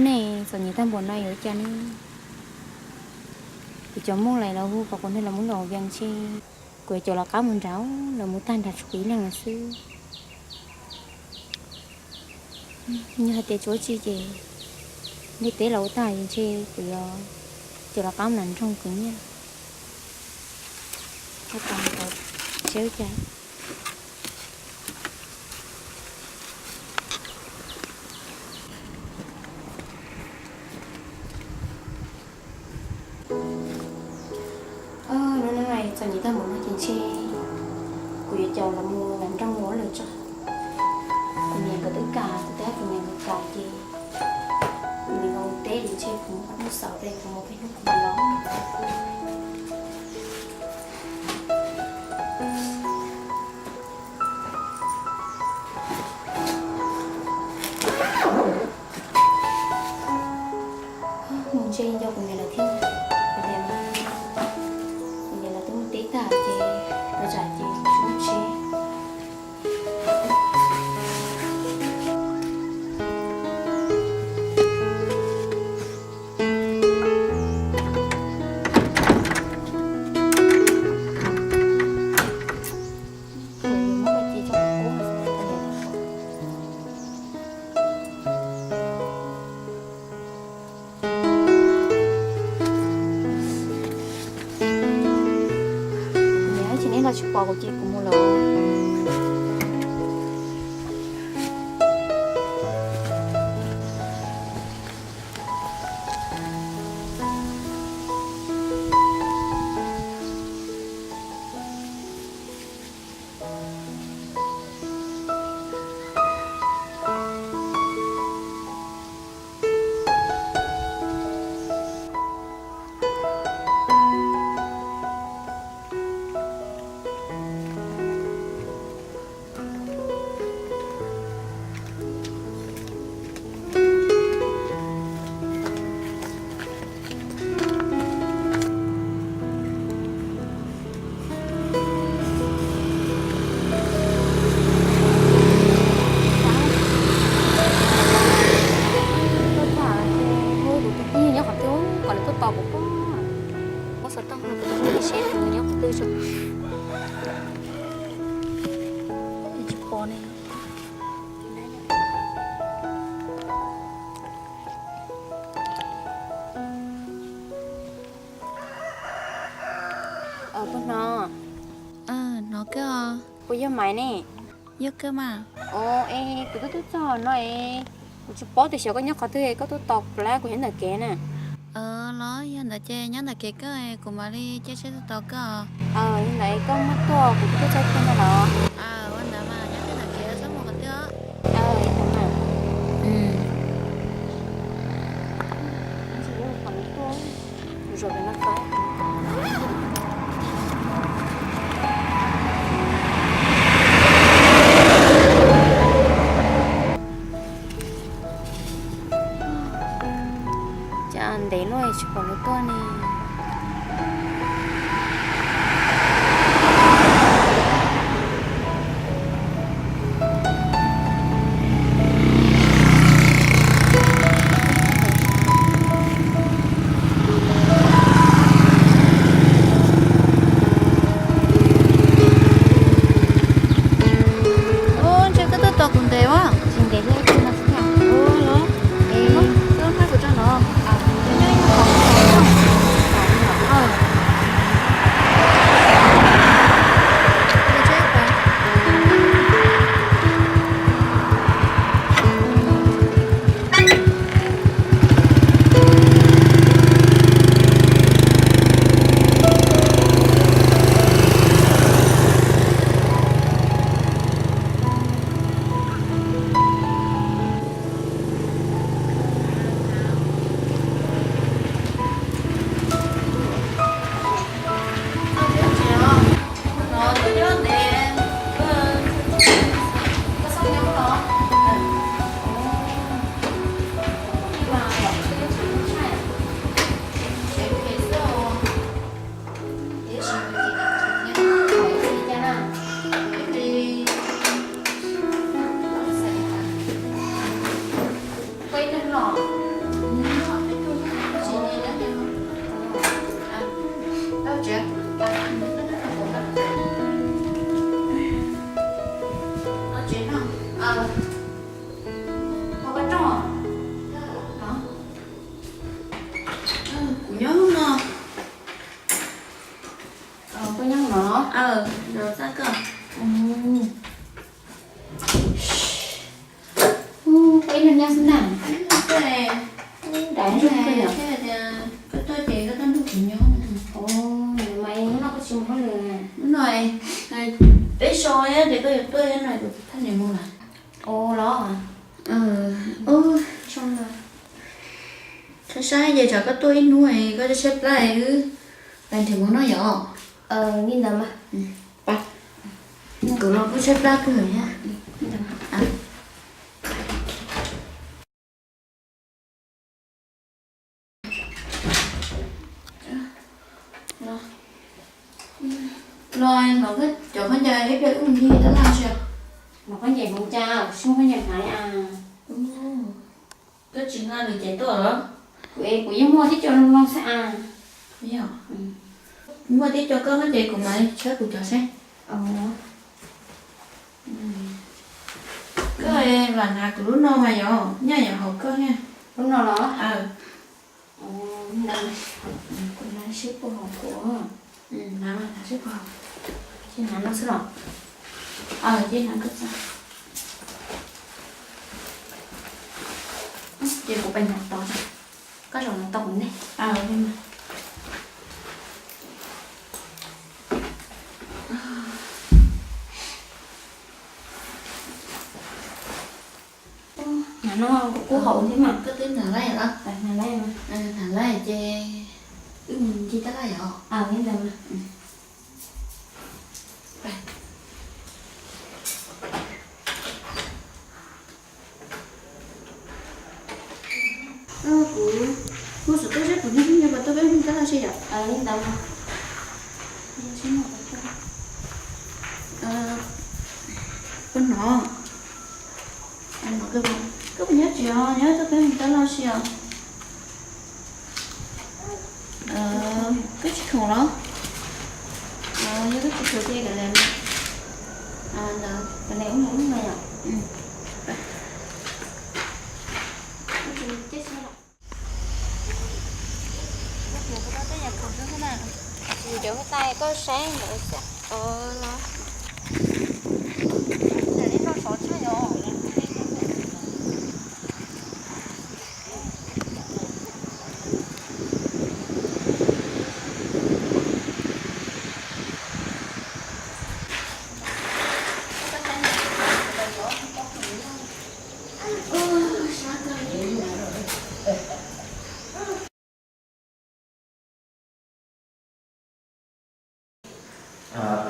Nej txom nyem tag npaum no yuav ua cas ne? Kuv cov muaj lawm los hu kom kuv nrog lawv mus lom vias ntshe kuv yuav caum lawv qab mus nrad, lawv mus tag nrad tsuas kuv ib leeg lawm xwb. Yog hais tias tsis ua tsi ces ntiaj teb los ua tag ntshe kuv yuav caum lawv qab mus nram nroog kuv nyiaj. Seb ua cas. Hnub no txom nyem tag npaum no ces ntshe kuv yuav caum lawv mus nram nroog ua luam tso. Kuv niam nkawd twb kam, kuv twb hais kuv niam nkawd kam ces kuv niam nkawd mus teb ces ntshe kuv mus qhov hnub xaus ces kuv mus peb hnub kuv mam los. Mus ntshe nco kuv niam lawv thiab. Kuv niam, kuv niam lawv twb mus teb tag ces lawv tsam ces tsis mus tsev. Niam, tsis, neb los tsis pom kuv ces kuv mus lawm. Tuaj tham ces hu kuv tus phooj ywg nyob qhov twg kom nws tuaj tos kuv pab. Muab xov tooj rau kuv tus phooj ywg seb nws nyob qhov twg tso. Tsis pom ne. Puas hnov? Hnov kawg os. Puas yog Maiv ne? Yog kawg mas. Os, es kuv twb tuaj txog no es kuv tsis paub tias xyov koj nyob qhov twg, koj tuaj tos kuv lawm, kuv nyob ntawm kev na. Los yog ntawd ces nyob ntawm kev kawg, kuv mam li caij tsheb tuaj tos koj. Yog ntawd koj muaj tuaj, kuv twb tuaj txog kiag no los. Ua ntawd mas nyob kiag ntawm kev txhob mus qhov twg os. Cas ntev luaj tsis pom lawv tuaj ne. Ua ntshe koj tuaj tos kuv ntev ua. Tsis ntev thiab, ib pliag no xwb thiab. Ua los, koj npaj kuv tso no. Koj tuaj ces koj tuaj nrog kuv nyob. Hnub no peb so ces koj yuav tuaj no kuv thaj niam mus lawm. Los, saib saib ces tsam koj tuaj ib hnub koj tshaib plab wb pais nrhiav mov noj yom. Li ntawd mas, kuv los kuj tshaib plab kawg thiab. Los, cov khaub ncaws ib pliag wb mus ncig tab laj tsi. Los khaub ncaws hmoov cas, kuv tsis muaj khaub ncaws hnav li as. Koj tsis nqa lwm caiv tuaj los? Kuv, kuv yeej muaj tib co loo loo xwb as. Yog, muaj tib co koj muab ces kuv mam li tshawb kuv cov seb. Koj lam hnav kuv lub no mas yog nyob yam hauv koj thiab. Lub no los? Kuv hnav seb puas haum kuv. Hnav mas hnav seb puas haum. Ces hnav no xwb los? Ces hnav koj txaj. Ces kuv pais hnav tod, koj zaum hnav tau kuv ntej. Hnav no kuj haum thiab mas. Koj twb hnav laij los? Hnav laij, hnav laij ces wb mus ncig tab laj yom. Li ntawd mas. Kuv, kuv xav tuaj seb kuv niag phooj ywg puas tuaj peb mus ncig tab laj seb yom. Li ntawd mas. Koj hnov, koj puas nyob tsev os, nyob tuaj peb mus ncig tab laj seb os. Koj tsis khoom los? Yog koj tsis khoom ces kawm ntawv, kawm ntawv ub mus ub no yom. Cov huab tais koj saib ntawd xwb los. Noj sov tshaj yom.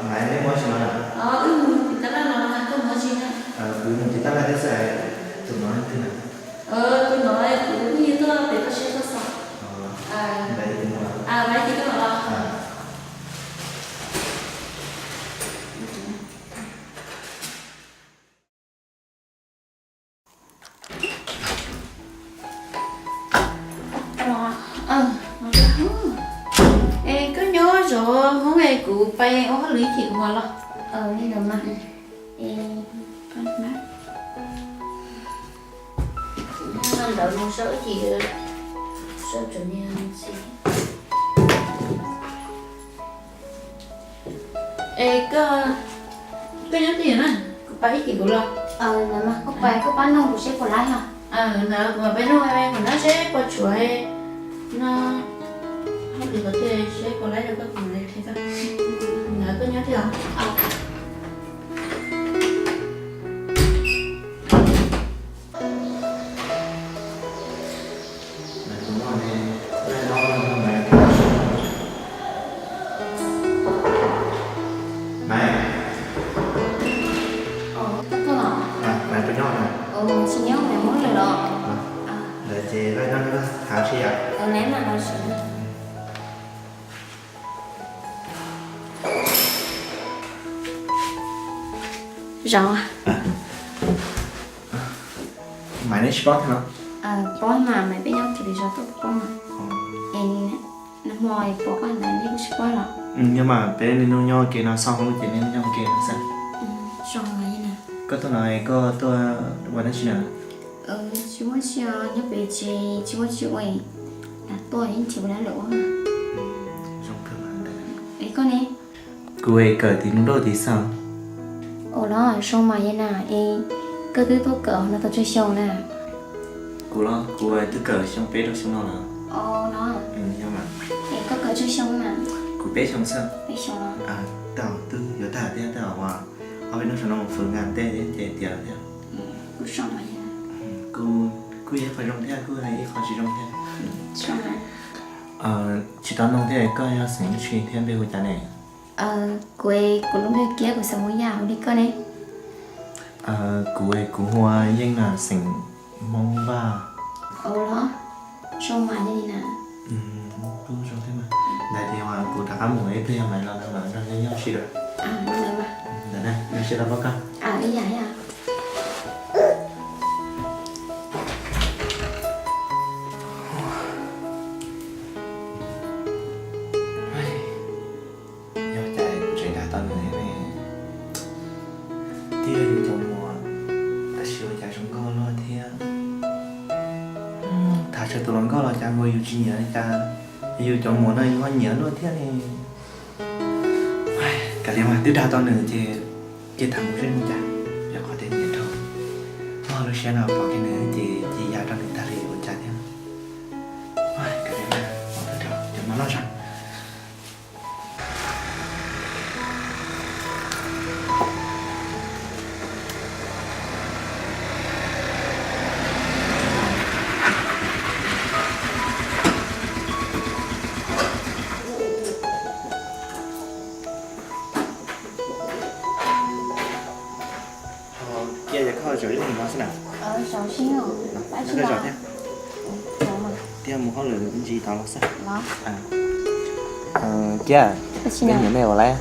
Maiv, neb mus tsi no na? Wb mus tiv tab laj los, koj mus tsi na? Kuv mus tiv tab laj thiab xwb, tus no leej twg na? Tus no kuv phooj ywg tuaj pem toj siab tuaj xwb. Ntawd ces kuv mus. Ntawd ces koj los. Es koj nyob zov hoob es kuv pais ua hauj lwm ib chim kuv mam los. Li ntawd mas. Ntawd mus saib ib chim, saib tseem niag txiv. Es koj, koj nyob twj ywm na, kuv pais ib chim kuv los. Koj pais koj pab noog kuv seb puas laib os. Ntawd kuv mam pais noog kuv nab seb puas tshuav no, hauj lwm qhov twg seb puas laib rau koj kuv mam li qhia koj. Ntawd koj nyob twj ywm. Maiv, Maiv puas nyob na? Tsis nyob, Maiv mus lawm los? Ntawd ces laj nyob, neb hnav seb yom. Zos. Maiv, neb tsis paub thiab no? Paub mas, Maiv peb nyob kiag pem zos tuaj paub mas. Es nag hmo pom koj ntawd neb kuj tsis paub los? Nyob mas peb niaj hnub nyob ua ke no, xauj hauv ces niaj hnub nyob ua ke no xwb. Koj tuaj no koj tuaj ua dab tsi na? Tsis muaj tsi os, nyob pem tsev tsis muaj tsi ua, lam tuaj ib chim ua dab lawm. Es koj ne? Kuv es kawm tim nus nrauj tim xaus. Ua los zoo mas yog na, es koj twb tuaj kawm no tau tsawg xyoo na? Kuv los kuv twb kawm xyoo peb rau xyoo no lawm. Yog mas. Koj kawm tsawg xyoo mas? Kuv peb xyoo xwb. Peb xyoo los? Twb yuav tag thiab, twb uas ob peb hnub saum no mus fwm nkag ntej ces tiav lawm thiab. Kuj zoo thiab. Kuj yog ib qho zoo thiab kuj yog ib qho tsis zoo thiab. Tsis tau nug thiab, koj yog xeem dab tsi thiab npe hu cas ne? Kuv, kuv lub npe Kiab, kuv xeem Hmoob Yaj, ua li koj ne? Kuv, kuv hu ua Yeej na, xeem Hmoob Vaj. Ua los, zoo mas li na. Kuj zoo thiab mas. Ntawd ces uas kuv rov qab mus ib pliag mas los no mas nrog nej nyob sib dua. Ntawd na, nyob sib dua pab koj. Yog cas kuv tseem dag tau nws ne, twb yog yus cov muam, tab sis ua cas zoo nkauj luaj thiab. Tham tsawg tus hluas nkauj los cas nkaus yus tsis nyiam li cas, yus cov muam no yus ho nyiam luaj thiab ne. Kav liam mas, twb dag tau nws ces cia tham mus seb nws cas, yog qhov tias nyiam dhau, muab lub siab no pov kiag nws ces cia yam rau nws tag li ua cas thiab. Kav liam mas, cov mov noj tso. Kiab, yog koj zaum ib leeg no xwb na? Thiab mus hauj lwm ntsis tod los xwb. Kiab, koj nyiam nej ua lawm?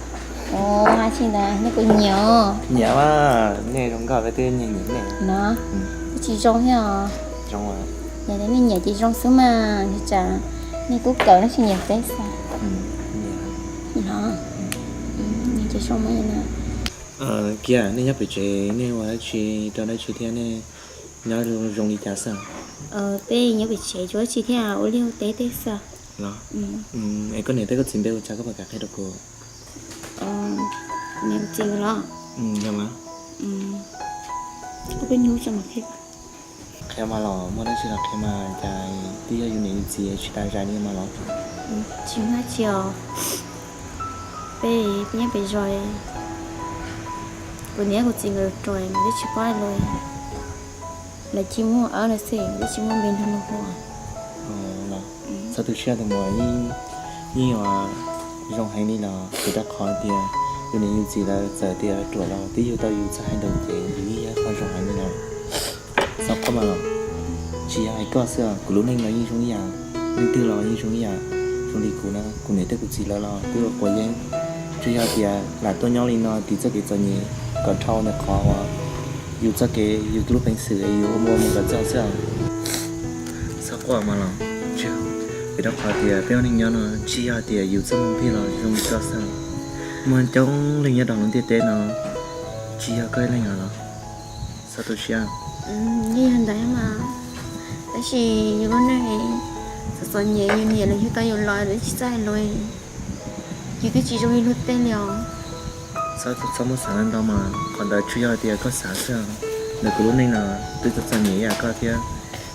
Nyiam mas, nej zoo nkauj peb twb nyiam nyiam nej. Tsis zoo thiab os. Nej nyiam ces zoo xwb mas, tsam nej kuj kawm no tsis nyiam peb xwb. Los, nyiam ces zoo mas na. Kiab, nej nyob pem tsev nej ua dab tsi rau dab tsi thiab nej nyob zoo li cas xwb? Peb nyob pem tsev tsis ua dab tsi thiab, ua liaj ua teb tej xwb. Los, es koj niam thiab koj txiv npe ua cas koj puas kam qhia rau kuv? Niam txiv los? Yog mas. Kuv peb hnub tso mas qhia. Qhia mas los muaj dab tsi los qhia mas, cas twb yog yus niam yus txiv tsis tas zais li mas los? Tsis muaj dab tsi os. Peb, peb nyob pem zos, kuv niam kuv txiv nkawd ruam, nkawd twb tsis paub lus, lawv cia muaj awb no xwb, nkawd twb tsis muaj npe nrog luag hu. Txhob tu siab tus muam, yeej yuav zoo heev li los, vim rau qhov tias yus niam yus txiv lawv txawm tias ruam los twb yug tau yus txoj haiv neeg ces yus yeej yog qhov zoo heev li na. Txhob quaj mas los, tsis yog hais koj xwb, kuv lub neej los yeej zoo ib yam, leej twg los yeej zoo ib yam. Zoo li kuv na, kuv niam thiab kuv txiv lawv los twb ua quav yeeb, tsuas yog tias lam tuaj nyob li no tiv txoj kev txom nyem kom dhau ntawm qhov uas yus txoj kev, yus lub peev xwm es yus ua mus kom txog xwb. Txhob quaj mas los, vim rau qhov tias peb ua neej nyob no tsis yog tias yus txoj moo thiaj los zoo li koj xwb. Muaj coob leej nyob rau hauv ntiaj teb no, tsis yog koj ib leeg os los. Txhob tu siab. Yeej yog ntawd mas, tab sis yus lub neej txom txom nyem, yus niam lawv yug tau yus los lawv tsis txawj hais lus, yus twb tsis zoo li luag tej li os. Txhob, txhob muab xav ntau mas, qhov ntawd tsuas yog tias koj xav xwb. Ntawm kuv lub neej no twb txom txom nyem ib yam koj thiab,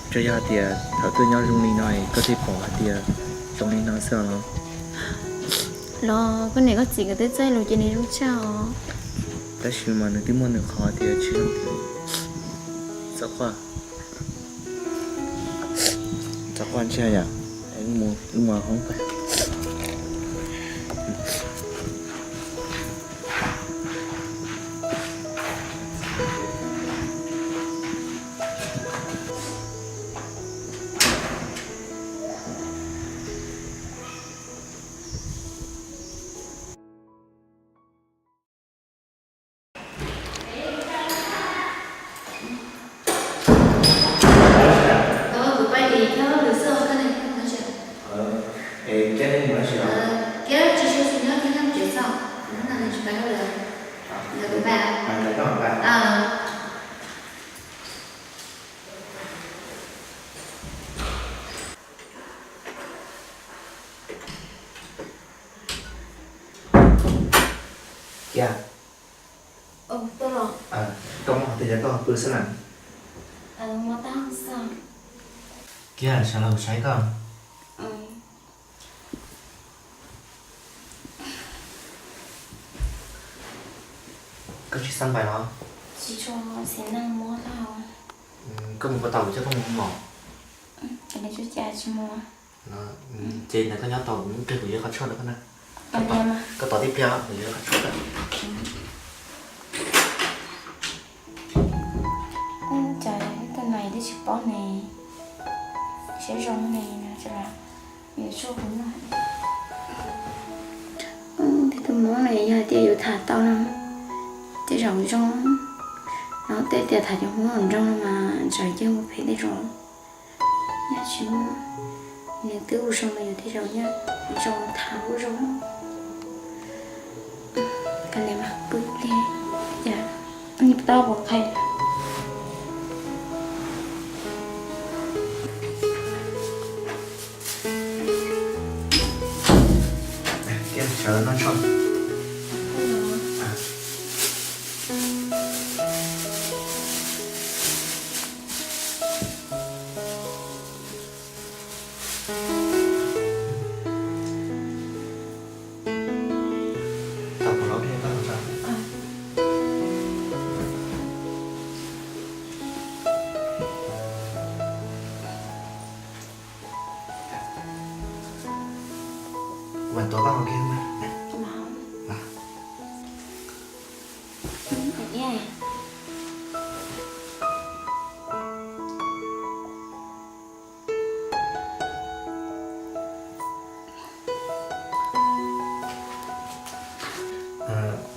tsuas yog tias thaum twb nyob zoo li no koj thiaj pom hais tias zoo li no xwb os. Los koj niam koj txiv nkawd twb txawj lus ces nws zoo tshaj os. Tab sis mas nws twb muaj nws qhov tias tsis zoo. Txhob quaj, txhob quaj ntsia yom. Wb mus hoob pais. Kiab, koj muab qhov twg cov koj pw xwb na? Muab tab xwb. Kiag sawv los saib koj. Koj tsis xav pais los? Tsis tshua, xav nrog muam tau. Koj mus puas tau kuv coj koj mus mos? Ces ntawd koj nyob tau, kuv ib pliag kuv yuav qhov tshuaj rau koj na. Koj tos tib pliag, kuv yuav qhov tshuaj rau. Cas tus no twb tsis paub ne, siab zoo ne no, yuav tshuaj kuv noj. Tej tus hmoob no yog tias yus tham tau no tej zaum zoo, no tej tias tham cov hmoob zoo no mas ntsawm cia mus phem tej zaum. Nyaj tsis muaj, nws twb ua zoo los yus tej zaum nyaj zoo tham ua zoo. Kav liam mas pw ib pliag, cas tau puas qhia. Kiag sawv los noj tshuaj. Mas tuav koj hauv kiag mas.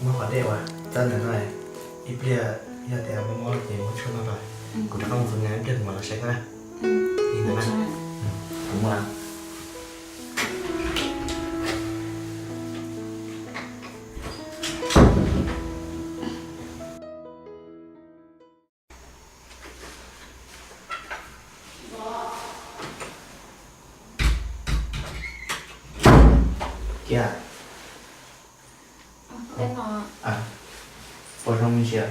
Muab qhov dej uas txawb ntawm no, ib pliag yog tias mob mob ces muab tshuaj noj rau. Kuv rov qab mus hauv na, ib pliag kuv mam los saib koj na. Li ntawd na. Kuv mus lawm. Kiag. Puas zoo me ntsis?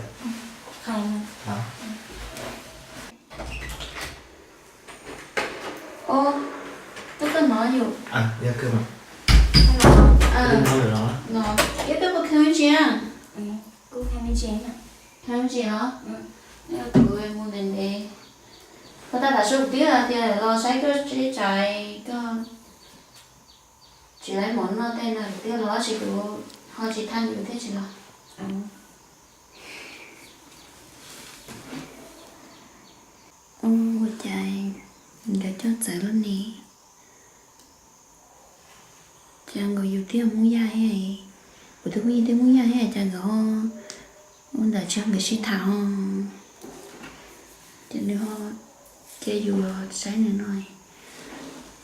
Ub, koj hnov yus. Yog kawg mas. Ib pliag puas khwv me ntsis? Kuv khwv me ntsis, khwv me ntsis los. Kuv mus ntev ntev. Puag ta tam sim kuv twb tias los saib koj tsev tsaim koj tsis laib mov noj tej no, kuv twb los tab sis kuv ho tsis thaj yus thiaj tsis los. Ua cas nkawd coj txawv loj ne? Cas nkawd yus twb yog Hmoob Yaj thiab, kuv tus phooj ywg twb Hmoob Yaj thiab cas nkawd ho ua ntawm tsis yog nkawd sib tham ho. Ces nws ho cia yus los saib nws no,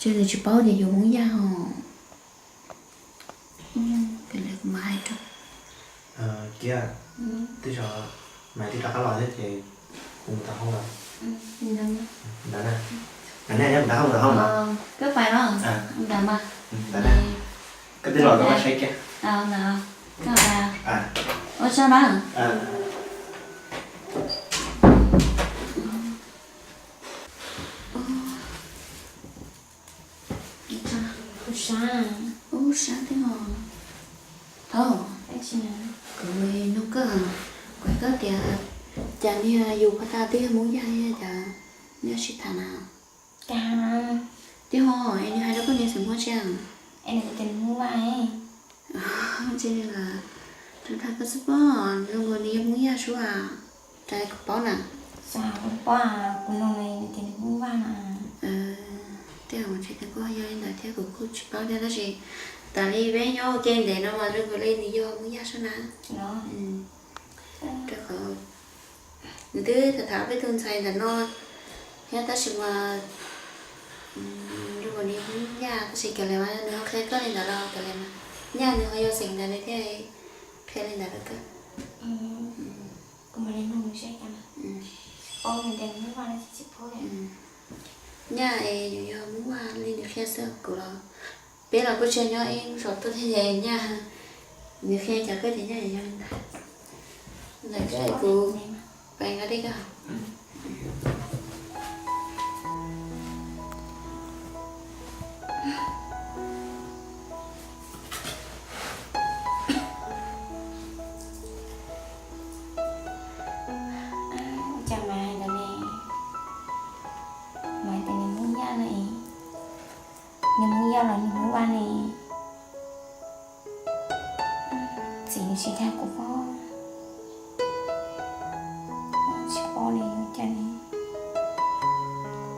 ces nws tsis paub tias yus Hmoob Yaj ho. Kuv mam hais rau. Kiag, twb tso, mas twb rov qab los thiab ces kuv mus tom hoob los. Ntawd na, ntawd na, kuv rov qab mus tom hoob los. Koj pais los? Ntawd mas. Ntawd na, koj twb los rau koj saib kiag. Ntawd, koj ua tsaug na. Ub, sab, ub, sab thiab os. Thaum kuv nug koj, kuv hais koj tias cas niag yus puag ta twb yog Hmoob Yaj thiab cas neb sib tham na? Cas, twb ho es nws hais rau koj niag xeem Hmoob tsi? Es nws tias nws Hmoob Vaj. Ntshe nws lam tau tham koj xwb pob, zoo nkaus nws yog Hmoob Yaj sub a. Cas kuv paub na? Xav kuv paub, kuv nug nws tias nws Hmoob Vaj na. Tej zaum ntshe nws kuj yog li ntawd thiab, kuv kuj tsis paub thiab, tab sis tas li peb nyob ua ke ntev no mas zoo nkaus li nws yog Hmoob Yaj sub na. Rau qhov nws twb tham tham peb tug ntxhais ntawm no thiab, tab sis mas zoo nkaus li Hmoob Yaj, tab sis kav liam mas nws ho qhia koj li ntawd los kav liam mas, Yaj nws ho yog xeem ntawd nws thiaj qhia li ntawd rau koj. Nyaj es yus yog Hmoob Vaj li nws qhia xwb, kuv los peb los kuj tsis nyob ib lub zos tuaj thiab, Nyaj nws qhia cas koj tias Nyaj yog li ntawd. Ntawm koj kuv pais nqa dej koj. Nws Hmoob Yaj los nws Hmoob Vaj ne? Txiv nws tsis dag kuv pob, tsis paub li, ua cas li,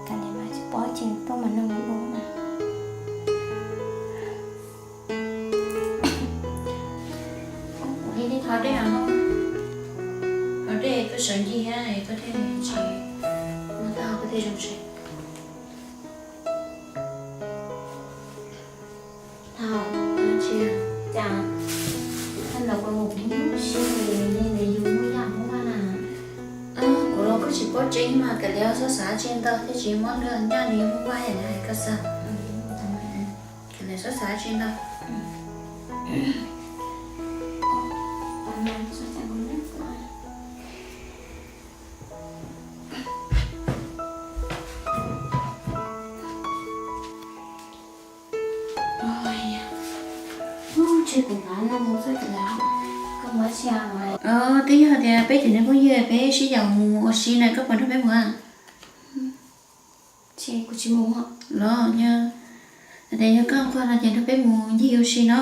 kav liam mas, tsis paub ces tuaj mas nug nws dua na. Haus dej, haus dej, koj sawv ncig thiab koj thiaj tsis muaj tau koj tej zoo seb. Thaum, cas, thaum ntawd kuv mus kuv hnub si li ntawd yus Hmoob Yaj Hmoob Vaj na. Kuv los kuj tsis paub tseeb mas kav liam, txhob xav tsis ntau thiab, tsis muab luag ncaj li Hmoob Vaj yam li hais koj xav. Kav liam, txhob xav tsis ntau. Twb yog tias peb cov niag phooj ywg peb sib yaum mus ua si na, koj puas nrog peb mus? Los yog, tias yog koj nquag no ces nrog peb mus ncig ua si no.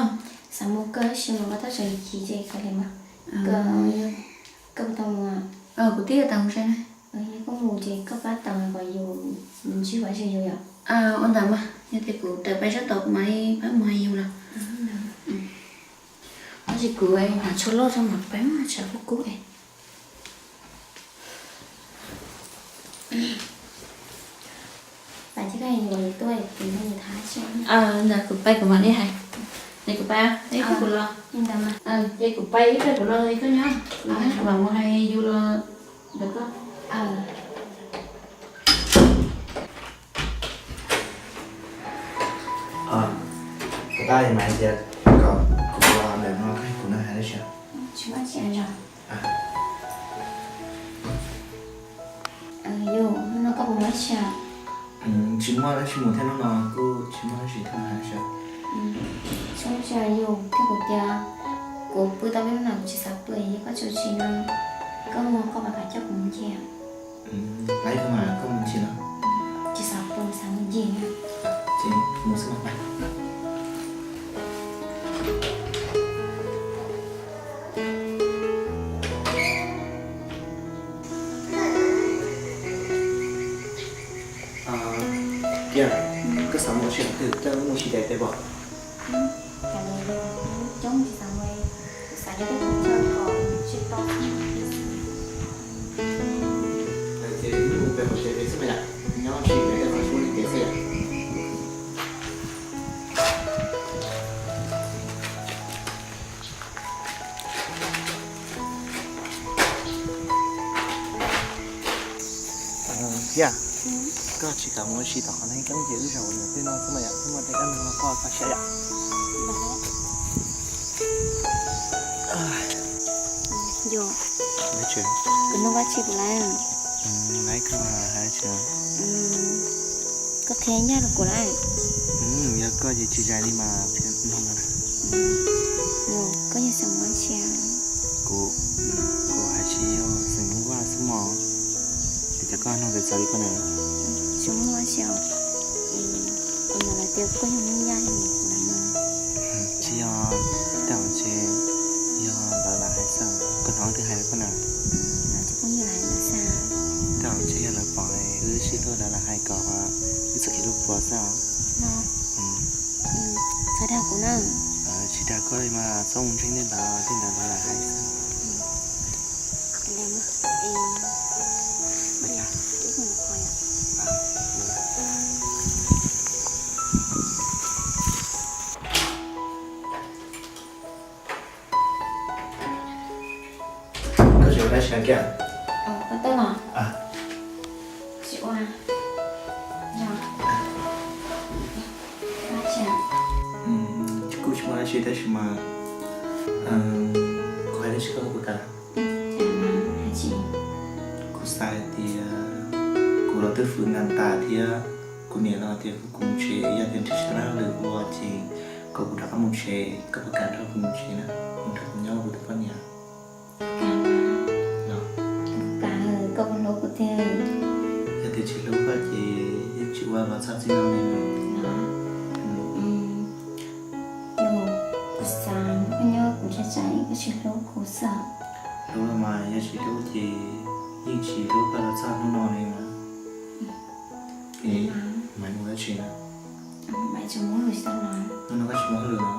Xav mus kawg tab sis mas koj tab tom chim ces kav liam mas. Koj puas tau mus? Kuv twb yuav tau mus sai na. Yog koj mus ces koj pab tau kom yus ntsib vaj tswv yus yom. Ua ntawd mas yog tias kuv tawm pais sab tod kuv mam li pab mus hais yus los. Tab sis kuv hnav tsho loj tso mas peb mus tshav kub kub. Ntawd kuv pais kuv mam li hais. Ces kuv pais, ib pliag kuv los. Ces kuv pais ib pliag kuv los, koj nyob, kuv mam mus hais yus los ntawm koj. Kuv tab mas hais tias kom kuv los ntawm no, kuv no hais dab tsi? Yus, hnub no koj puas muaj dab tsi? Tsis muaj dab tsi mus thiab, hnub no kuj tsis muaj dab tsi thiab, hais dab tsi? Tsis muaj dab tsi yus, thiab kuv tias kuv pw tau peb hnub no kuv tsis xav pw, yog koj tsis tsim no, koj mus koj pab kam coj kuv mus ncig. Laiv koj mas koj mus ncig no. Tsis xav pw, xav mus ncig na. Ces mus xwb mas pais. Tiag, koj xav mus ua si qhov twg, koj mus ua si daim teb pom? Coob tsis xav mus, xav nyob peb qhov chaw kom tsis tau. Ces mus peb qhov tsev pem xwb mas yom, nyob tsis pem tej qhov tshuab li pem xwb yom. Tiag, koj tsis kam mus ua si tom qhov neeg coob ces wb zaum ntawm tej no xwb mas yom, wb muaj tej dab neeg no koj koj saib yom. Yog, kuv nug koj tsi kuv lawm. Laiv koj mas hais tsi. Koj qhia nyaj rau kuv lawm. Yog koj ces tsis zais li mas qhia mloog no na. Yog koj yog xeem Hmoob tsi? Kuv, kuv hais tsis yog xeem Hmoob Vaj xwb mog. Ces cas koj nug txawv txawv li koj na? Xeem Hmoob tsi os? Kuv hnov lawv tias koj yog Hmoob Yaj. Tsis yog, tej zaum ntshe yog lawv lam hais xwb, koj hnov twb hais rau koj na. Tej zaum ntshe yog lawv pom wb sib hlub lawv lam hais kom wb txhob khiav lub puas xwb os. Txhob dag kuv na. Tsis dag koj li mas, txhob mus ntseeg tej ntawd, tej ntawd lawv lam hais xwb. Koj tsis ua dab tsi kiag? Koj tuaj los? Tsis ua. Yog. Dab tsi? Kuj tsis muaj dab tsi tab sis mas kuv hais dab tsi koj puas kam? Kuv xav hais tias kuv los twb fwm nkas tas thiab, kuv niam los tias kom kuv mus tsev, yog tias nrhiav tsis tau lwm ua ces kom kuv rov qab mus tsev, koj puas kam nrog kuv mus tsev na, mus nrog kuv nyob ua kuv tus poj niam? Kam, kam, koj puas hlub kuv tiag? Yog tias tsis hlub koj ces yeej tsis ua los txhob txij no li mas. Tsis hlub kuv xwb. Hlub los mas, yog tsis hlub ces yeej tsis hlub koj los txog hnub no li mas. Es Maiv mus dab tsi na? Hnub no koj tsis muaj hauj lwm los?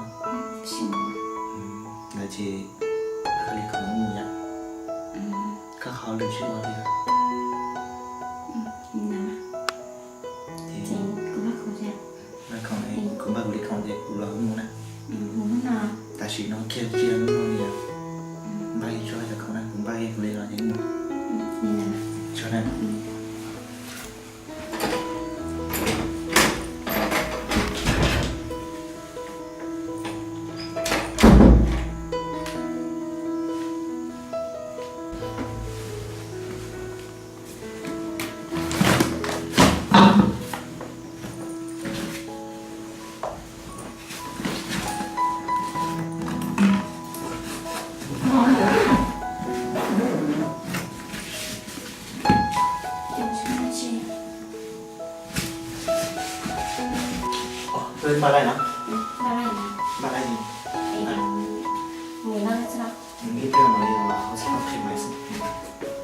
Lawv ces koj li khoom mus yom. Koj qhov hauj lwm tsis ua li. Ces kuv npaj khoom, kuv npaj kuv li khoom ces kuv los mus na. Tam sim no kiag tsis yog hnub no li os. Npaj tso cov khoom na, kuv npaj kuv li los ces mus. Tso na. Npaj laij no, npaj laij no, ib pliag mam li los ho txhob qhia Maiv xwb.